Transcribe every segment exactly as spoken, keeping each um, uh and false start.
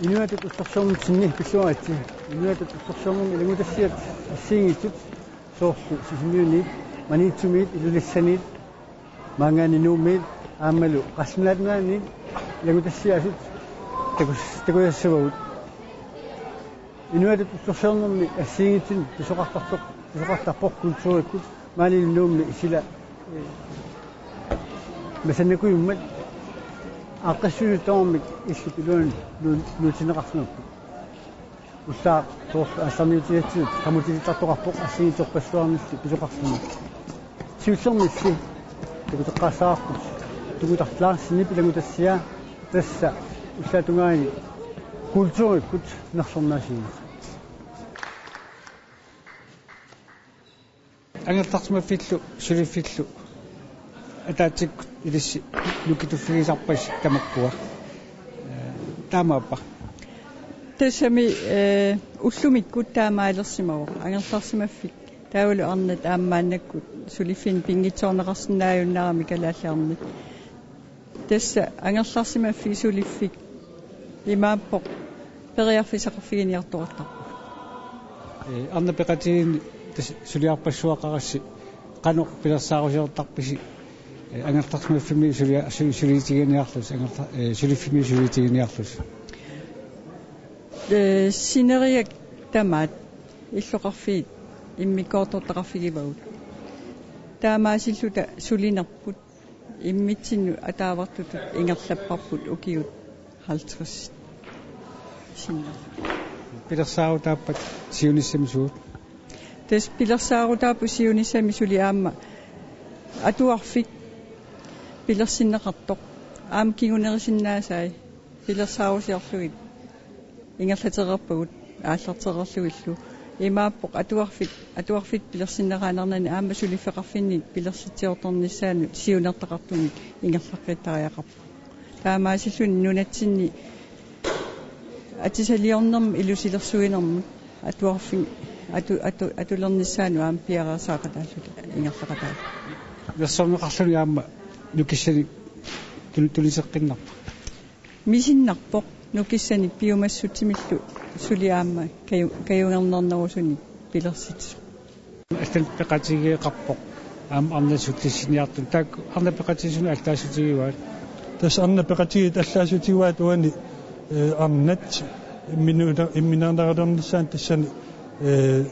Inuiattut ullorsiornitsinni pilluaritsi. Inuiattut ullorsiornermi ilanngutassiat assigiinngitsut soorlu Sisimiuniit, Maniitsumiit, Ilulissaniit, maanngaanniit Nuummiit aammalu Qallunaat Nunaanniit ilanngutassiaasut takus-, takusassavagut. Inuiattut ullorsiornermi assigiinngitsunik pisoqartartoq, pisoqartarpoq kulturikkut maanilu Nuummi sila, eh, masannakujummat aaqqissuusut tamarmik illup iluani nu-, nuutsinneqarsimapput. Ullaaq soorlu aallarniutigatsigu qamutilittartoqarpoq assigiinngitsorpassuarnillu pisoqartumik. Siullermissi takuteqqaassavarput Tukutarlaarsinip ilanngutassiaa, tassa ullaap tungaani kulturikkut nersornaasiinnarpoq. Angerlarsimaffillu suliffillu ataatsikkut ilissi nukituffigisarpassi tamakkua. Ee, taamaappa. Tassami, ee, ullumikkut taamaalersimavoq angerlarsimaffik. Taavalu arnat aamma maannakkut suliffinnik pinngitsoorneqarsinnaajunnaarami kalaallit arnat. Tassa angerlarsimaffik suliffik imaappoq periarfissaqarfiginiartoqartarpoq. Ee, arnat peqatigiinni tassa suliarpassuaqarassi qanoq pilersaarusiortarpisi, ee, angerlarsimaffimmi sulia-, su-, suliitiginiarlusi, angerla-, ee, suliffimmi suliitiginiarlusi? Ee, sineriak tamaat illoqarfiit immikkoortortaqarfigivagut. Taamaasilluta sulinerput immitsinnut ataavartutut ingerlapparput ukiut halvtreds sinnerlugit. Pilersaarutaappat siunissami suut? Tassa pilersaarutaapput siunissami suli aamma atuarfik pilersinneqartoq. Aamma kingunerisinnaasai pilersaarusiorlugit ingerlatereerpagut aallartereerlugillu. Imaappoq atuarfik, atuarfik pilersinneqarnani aamma suliffeqarfinnik pilersitsiortarnissaanut siunertaqartumik ingerlaqqittariaqarpoq. Taamaasilluni nunatsinni atisaliornermut ilusilersuinermut atuarfik atu-, atu-, atulernissaanut aamma piareersaqataalluta ingerlaqataalluta. Nersorneqarluni aamma nukissanik tun-, tuniseqqinnarpa? Misinnarpoq nukissanik piumassutsimillu suli aamma kaju-, kajungernernerusunik pilersitsisoq. Allat peqatigeeqarpoq aamma arnat sullissiniartut. Taakku arnat peqatigiit suna allaassutigivaat? Tassa arnat peqatigiit allaassutigivaat uani, ee, arnat imminuuna-, imminernerulernissaanut tassani, ee,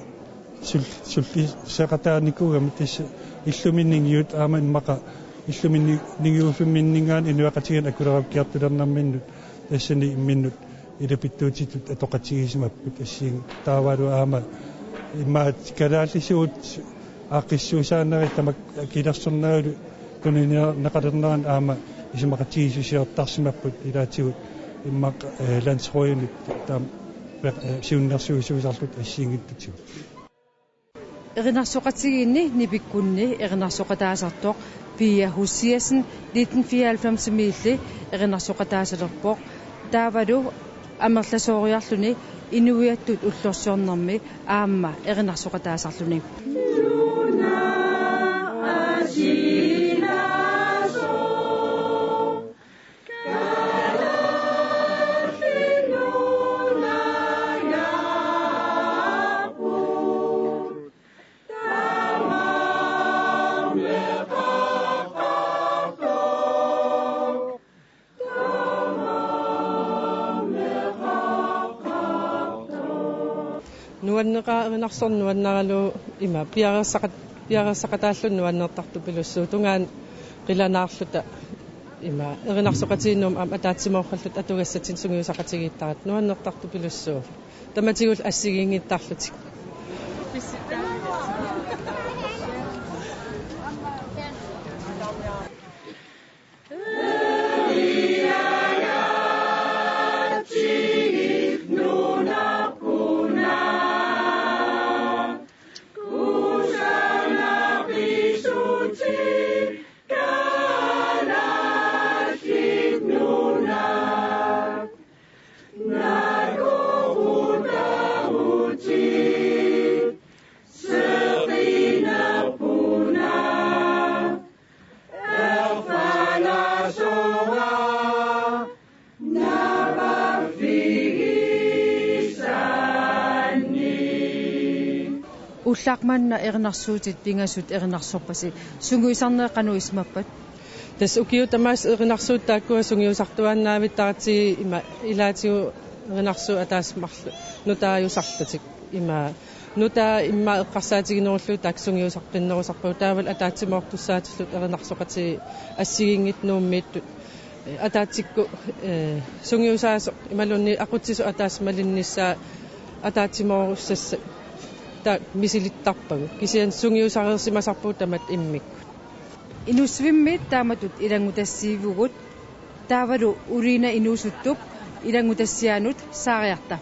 sul-, sullisseqataanikuugami tassa illuminninngiut aamma immaqa illuminni-, -ninngiuffimminninngaanniit inuiaqatigiinnut akulerikkiartulernerminnut tassani imminnut ilapittuutitut atoqatigisimapput assigiinngitsut taavalu aamma immaqa kalaallisuut aaqqissuussaanerit tamakku akilersornerillu tunineqalerneranni aamma isumaqatigiissusiortarsimapput ilaatigut immaqa, ee, landsrådimit taama pe-, ee, siunnersuisuusarluta assigiinngitsutigut. Erinarsoqatigiinni nipikkunni erinarsoqataasartoq Pia Hussiassen nitten fireoghalvfemsimiilli erinarsoqataasalerpoq. Taavalu amerlasooriarluni inuiattut ullorsiornermi aamma erinarsoqataasarluni. Nuanneqaaq erinarsorneq nuannaralugu ima piareersaqat-, piareersaqataalluni nuannertartupilussuuvoq tungaanut qilanaarluta ima erinarsoqatigiinnermut aamma ataatsimoorluta atugassatsinnut sungiusaqatigiittaratta nuannertartupilussuuvoq. Tamatigullu assigiinngittarlutik. Ullaaq manna erinarsuutit pingasut erinarsorpasi. Sungiusarneq qanoq isumappat? Tassa ukiut tamaasa erinarsuutit taakkua sungiusartuaannaavittaratsigu ima ilaatigut erinarsuut ataaseq marluk nutaajusarlutik ima nutaat immaqa eqqarsaatiginerullugu taakku sungiusaqqinnerusarpagut taavalu ataatsimoortussaatillutik erinarsoqatigiit assigiinngitsut Nuummiittut. Ataatsikkut, eh, sungiusaasoq imaluunniit aqutsisoq ataaseq malinnissaa ataatsimoorussassasoq taakku misilittarpagut. Kisianni sungiusareersimasarpugut tamatta immikkut. Inussivimmi taamatut ilanngutassiivugut. Taavalu uliuna inuusuttup ilanngutassiaanut saariarta.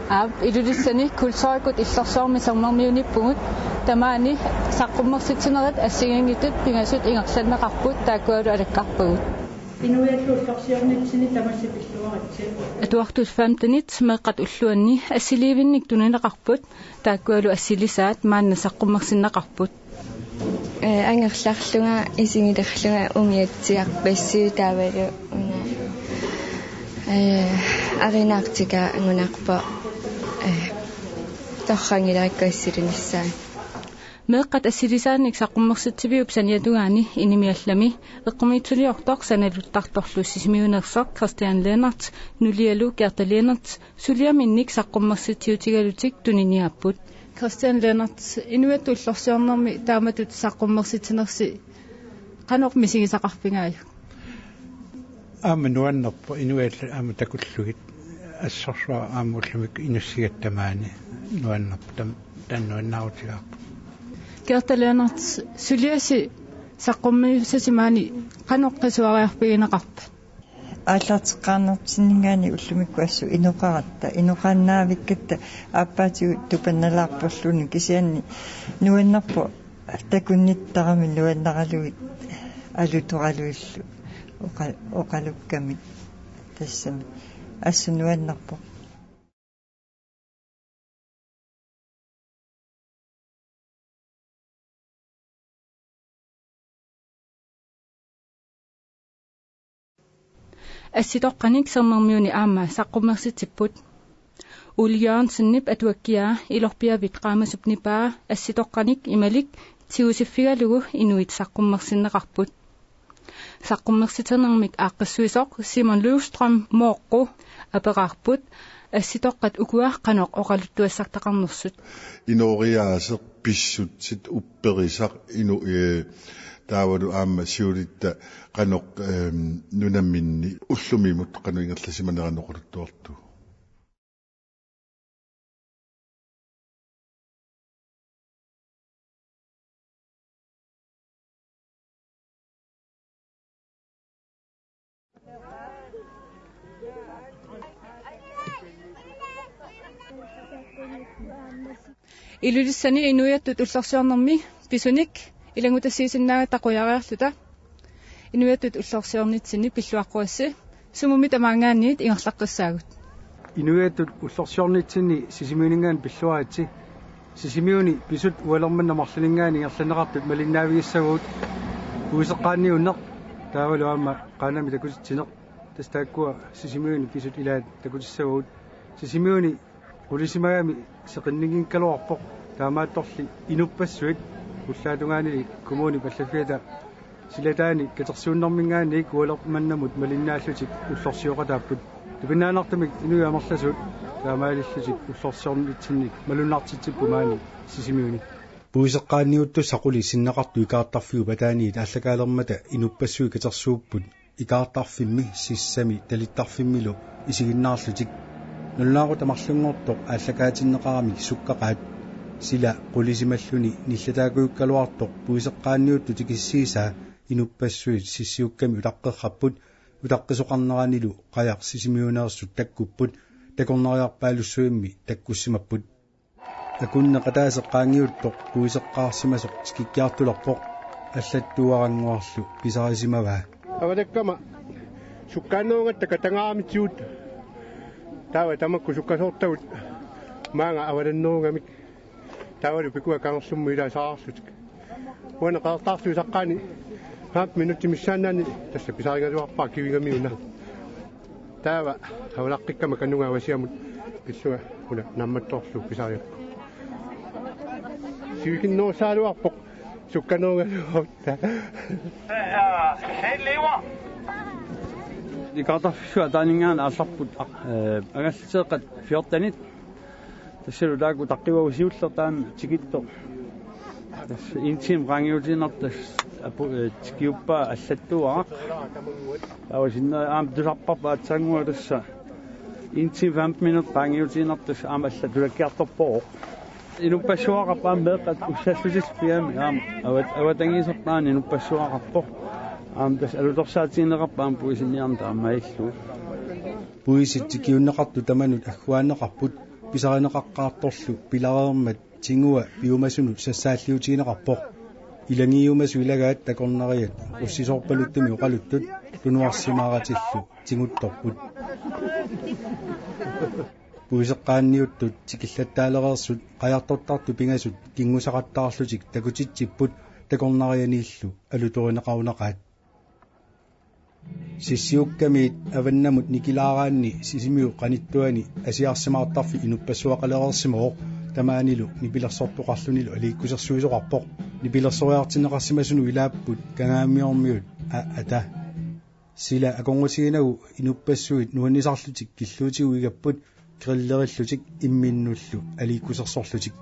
Aap, Ilulissani kulturikkut illorsuarmi Sermermiunippugut, tamaani saqqummersitsinerit assigiinngitsut pingasut ingerlanneqarput taakkualu alakkarpagut. Inuiattut ullorsiornitsinni tamassi pilluaritsi. Atuartut femtenit meeqqat ulluanni assiliivinnik tunineqarput, taakkualu assilisaat maanna saqqummersinneqarput. Eh, angerlarlunga isigilerlunga umiatsiarpassuit taavalu una, eh, arinaartikaa angunarpoq, eh, torranngilerakku assilinissaat. Meeqqat assilisaannik saqqummersitsiviup saniatigut inimi allami eqqumiitsuliortoq sanaluttartorlu Sisimiuneersoq Christian Lennert nulialu Gerda Lennert suliaminnik saqqummersitsiutigalutik tuniniaapput. Christian Lennert, inuiattut ullorsiornermi taamatut saqqummersitsinersi qanoq misigisaqarfigaajuk? Aamma nuannerpoq inuiaat aamma takullugit assorsuaq aamma ullumikkut inussigatta maani nuannerpoq tam-, taanna nuannaarutigaarput. Gerda Lennert, suliasi saqqummiussasi maani qanoq qisuariarfigineqarpa? Aallarteqqaarnertinninngaanniit ullumikkut assut inoqaratta, inoqaannaavikkatta aappaatigut tupannalaarporluunniit kisianni nuannerpoq takunnittarami nuannaralugit alutoraluillu oqa-, oqalukkamik tassami assut nuannerpoq. Assitoqqanik Sermermiuni aamma saqqummersitsipput. Ole Jørgensenip atuakkiaa ilorpiavit qaamasup nipaa assitoqqanik imalik tigusiffigalugu inuit saqqummersinneqarput. Saqqummersitinermik aaqqissuisoq Simon Løvstrøm Mooqqu aperaarput assitoqqat ukua qanoq oqaluttuassartaqarnersut. Inooriaaseq pissutsit upperisaq inu-, eh, taavalu aamma siulitta qanoq, ehm, nunamminni ullumimut qanoq ingerlasimaneranut oqaluttuartugut. Ilulissani inuiattut ullorsiornermi pisunik ilanngutassiisinnaagatta qujariarluta. Inuiattut ullorsiornitsinni pilluaqquassi sumummi tamaanngaanniit ingerlaqqissaagut. Inuiattut ullorsiornitsinni Sisimiuninngaanniit pilluaritsi. Sisimiuni pisut ualermanna marlunninngaanniit ingerlanneqartut malinnaavigissavagut. Puiseqqaanniunneq taavalu aamma qaannamik takutitsineq. Tassa taakkua Sisimiuni pisut ilaat takutissavagut. Sisimiuni qulisimagami seqinninngikkaluarpoq, taamaattorli inuppassuit ullaatungaanili kommunip allaffiata silataani katersuunnerminngaanniit ualermannamut malinnaallutik ullorsioqataapput. Tupinnaanertumik inuit amerlasuut taamaalillutik ullorsiornitsinni malunnartitsipput maani Sisimiuni. Puiseqqaanniuttussaq quli sinneqartut ikaartarfiup ataaniit aallakaalermata inuppassuit katersuupput. Ikaartarfimmi, sissami, talittarfimmilu isiginnaarlutik. Nalunaaqutaq marlunngortoq aallakaatinneqaramik sukkaqaat. Sila qulisimalluni nillataakujukkaluartoq puiseqqaanniuttut tikissiisaa inuppassuit sissiukkami utaqqerrapput, utaqqisoqarneranilu qajaq Sisimiuneersut takkupput, takornariarpaalussuimmi takkussimapput. Akunneq ataaseq qaangiuttoq puiseqqaarsimasoq tikikkiartulerpoq, allattuarannguarlu pisarisimavaa. Avatakkama sukkaannerugatta katangaaramitsigut. Taava tamakku sukkasoortagut maanga avatannerugamik. Taavalu pikua kangersummut ilaa saarlutik. Uani Qeqertarsuit saqqaani fem minutsit missaannaanni tassa pisarigaluarpara kivigamiuna. Taava avalaqqikkama kanunga avasiamut pillunga una naammattoorlugu pisarigaluarpara. Sivikinnerusaaluarpoq sukkanerungaluarutta. Ikaartarfissuaq taaninngaanniit aallarput, eh, angallateeqqat fjortenit. Tassalu taakku taqqivagut siulleq taanna tikittoq. Tassa en time qaangiutiinnartoq tassa apu-, eh, tikiuppaa allattuaraq. Taava sinneri aamma tusarparput aatsaannguaq tassa en time femten minut qaangiutiinnartoq tassa aamma allat tulakkiartorpoq. Inuppassuaqarpoq aamma meeqqat ussallutissat pigaanni aamma avat-, avatangiisertaani inuppassuaqarpoq. Aamma tassa alutorsaatigineqarpoq aamma puisinniarneq taamaalillugu. Puisit tikiunneqartut tamanut agguaanneqarput, pisarineqaqqaartorlu pilareermat tingua piumasunut sassaalliutigineqarpoq. Ilagiumasut ilagaat takornariat russisoorpaluttumik oqaluttut tunuarsimaaratillu tinguttorput. Puiseqqaanniuttut tikillattaalereersut qajartortartut pingasut kinngusaqattaarlutik takutitsipput takornarianiillu alutorineqarunaqaat. Sissiukkamiit avannamut nikilaaraanni Sisimiut qanittuani asiarsimaartarfik inuppassuaqalereersimavoq, tamaanilu nipilersortoqarlunilu aliikkusersuisoqarpoq. Nipilersoriartinneqarsimasunut ilaapput Kangaamiormiut A A-ta. Sila akornutiginagu inuppassuit nuannisarlutik killuutigut igapput, grillerillutik imminnullu aliikkusersorlutik.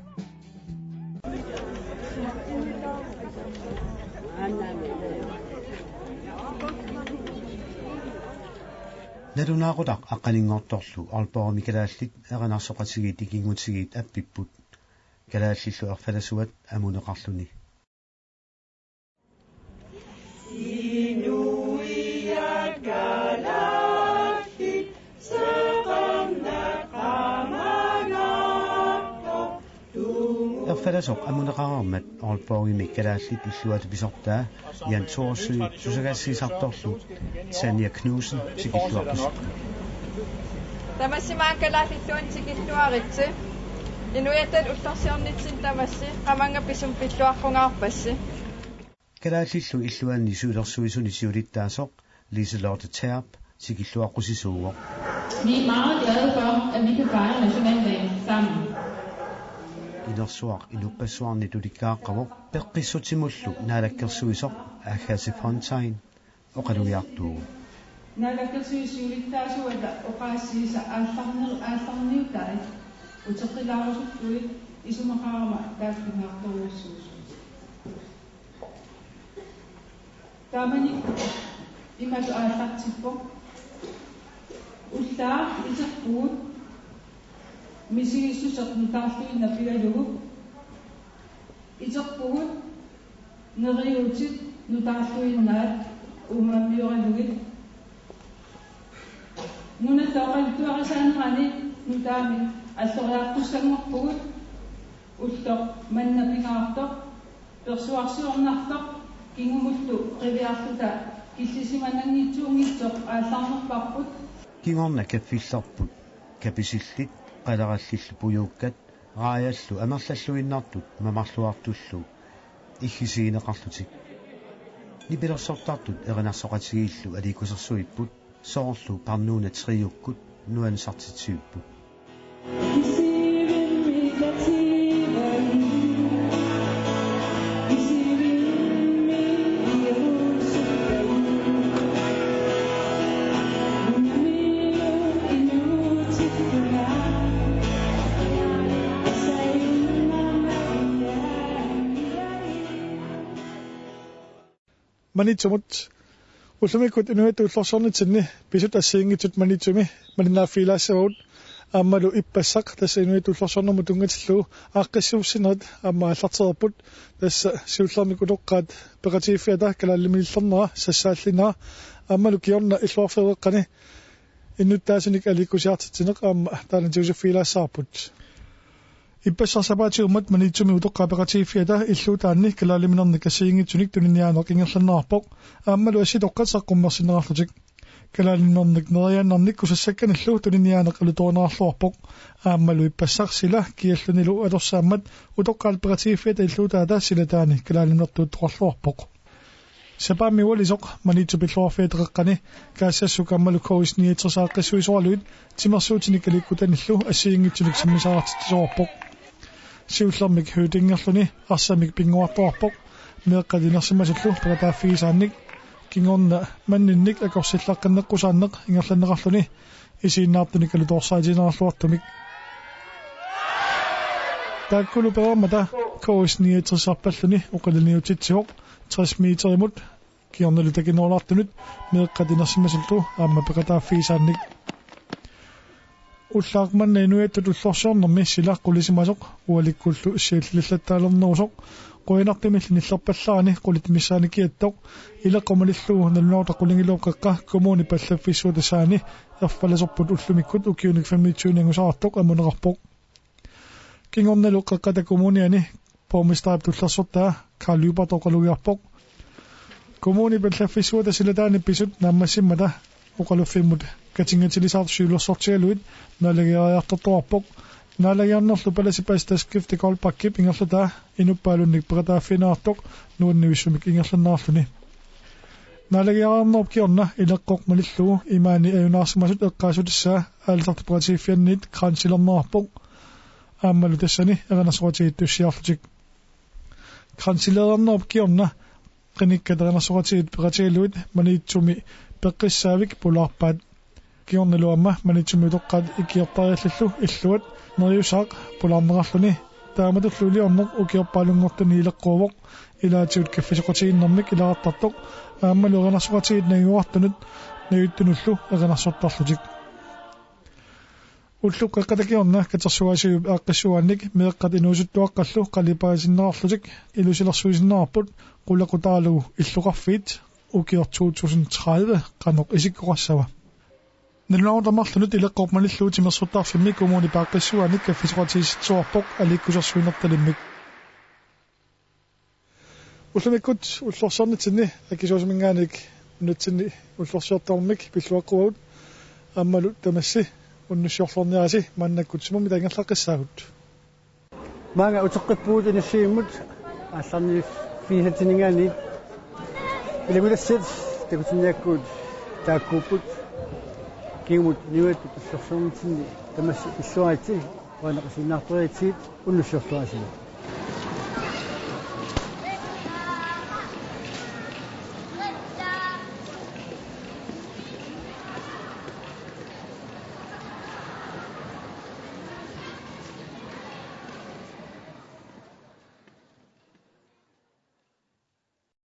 Nalunaaqutaq aqqaninngortorlu Aalborgimi kalaallit erinarsoqatigiit ikinngutigiit appipput, kalaallillu erfalasuat amuneqarluni. Erfalasoq amuneqareermat Aalborgimi kalaallit illuata pisortaa Jan Thorsøe tusagassiisartorlu Tanja Knudsen tikilluartussaq. Tamassi maanga kalaallilluunniit tikilluaritsi. Inuiattut ullorsiornitsinni tamassi qamannga pisumik pilluaqqungaarpassi. Kalaallillu illuanni siulersuisuni siulittaasoq Liselotte Terp tikilluaqqusisuuvoq. Vi er meget glade for, at vi kan fejre nationaldagen sammen. Inersuaq inuppassuarnit ulikkaaqqavoq peqqissutsimullu naalakkersuisoq Agassi Fontain oqalugiartuuvoq. Naalakkersuisut siulittaasuata oqaasiisa aallarner-, aallarniutai uteqqilaarusullugit isumaqarama taakku pingaartorujussuusut. Taamanikkut imatut aallartippoq: Ullaaq iterpugut misigissuseq nutaarluinnaq pigalugu. Iterpugut neriuutit nutaarluinnaat uummammioraluit. Nunatta oqaluttuarisaanerani nutaamik alloriartussanngorpugut. Ulloq manna pingaartoq persuarsiornartoq kingumullu qiviarluta killisimananngitsuunngitsoq aallarnerparput. Kingorna kaffillerput kapisillit qalerallillu pujuukkat raajallu amerlalluinnartut mamarluartullu iggisigineqarlutik. Nipilersortartut erinarsoqatigiillu aliikkusersuipput, soorlu Parnuuna Triukkut nuannisartitsivipput. Maniitsumut. Ullumikkut inuit ullorsiornitsinni pisut assigiinngitsut Maniitsumi malinnaaffigilaassavarput. Aammalu ippassaq tassa inuit ullorsiornermut tunngatillugu aaqqissuussinerit aamma aallartereerput. Tassa siullermik utoqqaat peqatigiiffiata kalaallit malilernerat sassaallinnerat aammalu kingorna illoqarfiup qeqqani innuttaasunik aliikkusiartitsineq aamma taanna tigusiffigilaassavarput. Ippassaq sapaatiummat Maniitsumi utoqqaat peqatigiiffiata illuutaanni kalaaliminernik assigiinngitsunik tuniniaaneq ingerlanneqarpoq, aammalu assitoqqat saqqummersinneqarlutik. Kalaaliminernik neriaannarnik kusassakkanillu tuniniaaneq alutorineqarluarpoq. Aammalu ippassaq sila kiallunilu atorsaammat utoqqaat peqatigiiffiata illuutaata silataani kalaaliminertuuttoqarluarpoq. Sapaammi ualisoq Maniitsup illoqarfiata qeqqani Kaassassuk aammalu K S niogtres aaqqissuisoralugit timersuutinik aliikkutanillu assigiinngitsunik sammisaqartitsisoqarpoq. Siullermik Høvdingerluni arsamik pinnguartoqarpoq meeqqat inersimasullu peqataaffigisaannik. Kingorna manninnik akorsillaqqinneqqusaanneq ingerlanneqarluni isiginnaartunik alutoorsaatigineqarluartumik. Taakkulu pereermata K S niogtresserpalluni oqiliniutitsivoq tres meterimut kingornalu takinerulaartunut meeqqat inersimasullu aamma peqataaffigisaannik. Ullaaq manna inuiattut ullorsiornermi sila qulisimasoq ualikkullu siallillattaalernerusoq qujanartumillu nillerpallaarani qulit missaani kiattoq ileqqoq malillugu nalunaaqutaq qulingiluat qeqqa kommunip allaffissuata saani erfalasorput ullumikkut ukiunik femogtyve angusaartoq amuneqarpoq. Kingornalu Qeqqata Kommuniani borgmesterip tullersortaa Karl Lyberth oqalugiarpoq. Kommunip allaffissuata silataani pisut naammassimmata oqaluffimmut katinngatilisartut siulersortigalugit naalagiariartortuarpoq. Naalagiarnerlu palasipaat Stadsskifte Goldbachip ingerlataa inuppaalunnik peqataaffigineqartoq nuannivissunik ingerlanneqarluni. Naalagiariarnerup kingorna ileqqoq malillugu imaani ajunaarsimasut eqqaassutissaa aalisartut peqatigiiffianniit kransilerneqarpoq. Aammalu tassani erinarsoqatigiit tussiarlutik. Kransileernerup kingorna qinikkat erinarsoqatigiit peqatigalugit Maniitsumi peqqissaavik pulaarpaat. Kingornalu aamma Maniitsumi utoqqaat ikiortariallillu illuat Neriusaaq pulaarneqarluni. Taamatullu iliorneq ukiorpaalunngortuni ileqquuvoq ilaatigut kaffisoqatigiinnermik ilaqartartoq aammalu erinarsoqatigiit najugaqartunut najuttunullu erinarsortarlutik. Ullup Qeqqata kingorna katersugaasiviup aaqqissugaannik meeqqat inuusuttuaqqallu qalipaasinneqarlutik ilusilersuisinneqarput qulaqutaralugu illoqarfiit ukiortoq to tusind tredive qanoq isikkoqassava. Nalunaaqutaq marlunut ileqqoq malillugu timersortarfimmi kommunip aaqqissugaannik kaffisoqatigiissitsuarpoq aliikkusersuinertalimmik. Ullumikkut ullorsiornitsinni akisuusuminngaanniit nunatsinni ullorsiortarnermik pilluaqquagut aammalu tamassi unnussiorluarniarisi maannakkut sumut ingerlaqqissaagut. Maanga uteqqippugut inussivimmut aallarniiffigisatsininngaanniit ilagulassat takutinniakkut taakkuupput kingumut inuiattut ullorsiornitsinni tamassi pilluaritsi uaneqisiinnaartoriatsigit unnussiorluarisi.